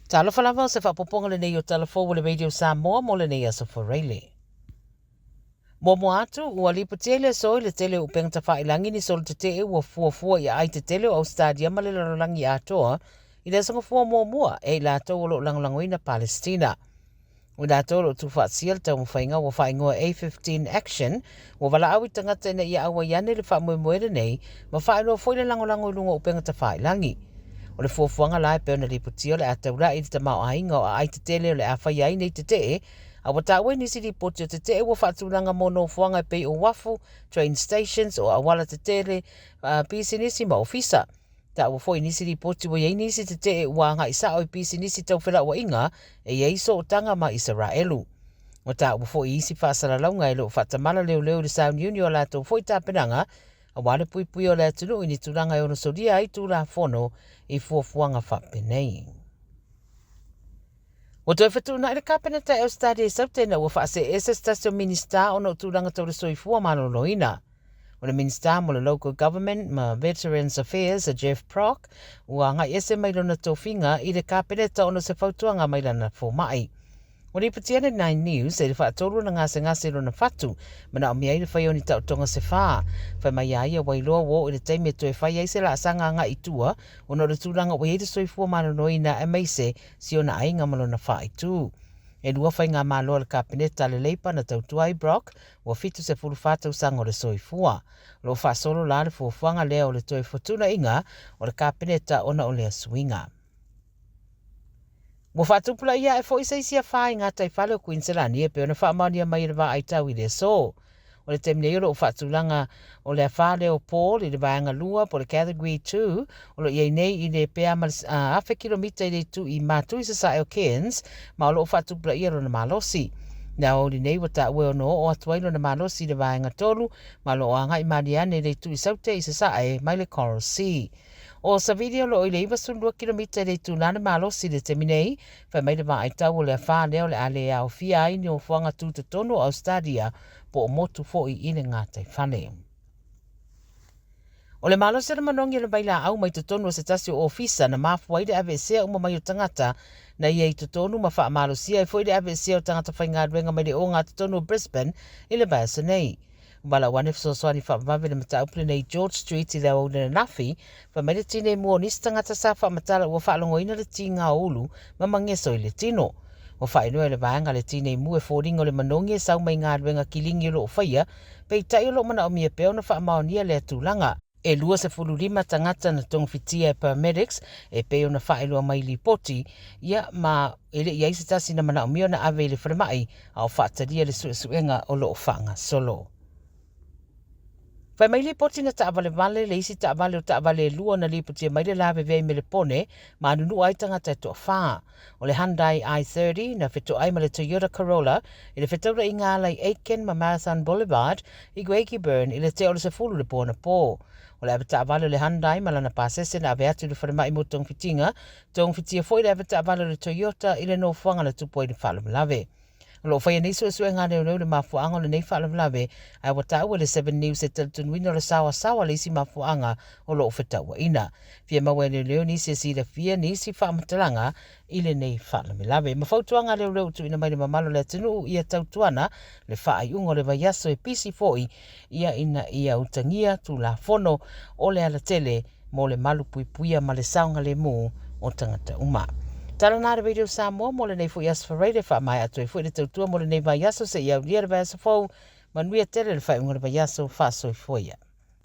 Talofa lava o se faaopoopoga lenei o Tala Fou a le Radio Samoa mo lenei aso Faraile. Muamua atu, ua lipotia i le aso i le tele o upega tafailagi ni solo tetee ua fuafua i aai tetele o Ausetalia ma le lalolagi atoa i le aso Gafua muamua e i latou o lo o lagolagoina Palestina. O i latou o lo o tuufaatasia le taumafaiga ua faaigoa A15 Action, ua valaau i tagata ina ia auai ane i le faamoemoe lenei ma faailoa foi le lagolago i luga o upega tafailagi. O le fuafuaga la e pei ona lipotia o le a taula'i i le tamaoaiga o aai tetele o le a faia ai nei tetee, a ua taua i nisi lipoti o tetee ua faatulaga mo nofoaga e pei o uafu, train stations, o auala tetele, pisinisi ma ofisa. Taua foi i nisi lipoti ua i ai nisi tetee ua agai sao i pisinisi tau felauaiga e i ai sootaga ma Isaraelu. Ua taua foi i isi faasalalauga e le o faatamala leoleo i le sauniuni o a latou foi tapenaga aua le puipuia o le atunuu i ni tulaga e ono solia ai Tulafono i fuafuaga faapenei. Ua toe fetuunai le Kapeneta e Ausetalia i Saute ina ua faaseese se tasi o Minisita ona o tulaga tau le soifua maloloina. O le Minisita mo le Local Government ma Veterans Affairs a Jeff Prock ua agai ese mai lona tofiga i le Kapeneta ona o se fautuaga mai lana fomai. Ua lipotia le Nine News e le faatolu ona gasegase i lona fatu, manaomia ai le fai o ni taotoga se fa. Fai mai a ia ua iloa ua oo i le taimi e toe fai ai se laasaga agai i tua ona o le tulaga ua i ai le soifua maloloina aemaise si ona aiga ma lona faaitu. E lua faigamalo a le Kapeneta a le Leipa na tautua ai Brock ua 74 tausaga o le soifua. O lo o faasolo la le fuafuaga lea o le toe fetuunaiga o le Kapeneta ona o lea suiga. Ua faatupulaia ae foi se isi afa i gataifale o Kuiniselani e pei ona faamaonia mai e le vaai tau i le aso. O le taimi nei o lo o faatulaga o le afa lea o Paul i le vaega 2 po o le Category 2 o lo o i ai nei i le pe a ma le 1,000 kilomita i le itu i matu i sasae o Cairns ma o lo o faatupulaia lona malosi. I le aoauli nei ua taua e ono oo atu ai lona malosi i le vaega 3 ma o lo o agai malie ane i le itu i Saute i sasae mai le Coral Sea. O Savili o lo o i le 92 kilomita i le itula le malosi i le taimi nei, fai mai le vaai tau o le afa lea o le a le aofia ai ni nofoaga tutotonu o Ausetalia po o motu foi i le gataifale. O le malosi o le manogi o le vailaau mai totonu o se tasi o ofisa na mafua ai le aveesea uma mai o tagata na ia i totonu ma faamalosia ai foi le aveesea o tagata faigaluega mai le ogatotonu o Brisbane i le vaiaso nei. Valaau ane fesoasoani faavavave le mataupu lenei i George Street i le aoauli ananafi, fai mai le tinei mu o nisi tagata sa faamatala ua faalogoina le tiga o ulu ma mageso i le tino. Ua faailoa e le vaega le tinei mu e foliga o le manogi e sau mai galuega kiligi o lo o faia, peitai o lo o manaomia pea ona faamaonia lea tulaga. E 25 tagata na togafitia e paramedics e pei ona faailoa mai i lipoti, ia ma e le i i ai se tasi na manaomia ona ave i le falemai a o faatalia le suesuega o lo o faagasolo. Fai mai lipoti na taavalevale le isi taavale o taavale e lua na lipotia mai le lavevea i Melepone ma nunua ai tagata e toafa. O le Hyundai i30 na fetoai ma le Toyota Corolla i le fetaulaiga ala i Aitken ma Marathon Boulevard i Craigieburn i le tea o le 10 le po anapo. O le avetaavale o le Hyundai ma lana pasese na ave atu i le falemai mo togafitiga, togafitia foi le avetaavale o le Toyota i le nofoaga na tupu ai le faalavelave. O lo o faia nei suesuega a leoleo i le mafuaaga o lenei faalavelave, ae ua taua e le Seven News e talitonuina o le saoasaoa le isi mafuaaga o lo o fetauaina. Fia maua e leoleo nisi e silafia nisi faamatalaga i lenei faalavelave. Ma fautuaga a leoleo ua tuuina mai le mamalu o le atunuu ia tautuana le faaiuga o le vaiaso e pisi foi ia ina ia utagia Tulafono o le alatele mo le malupuipuia ma le saogalemu o tagata uma. Tala na le Radio Samoa mo lenei foi aso Faraile, faamaea atu ai foi le tautua mo lenei vaiaso seia aulia le vaiaso fou. Manuia tele le faaiuga o le vaiaso, faasoifua ia.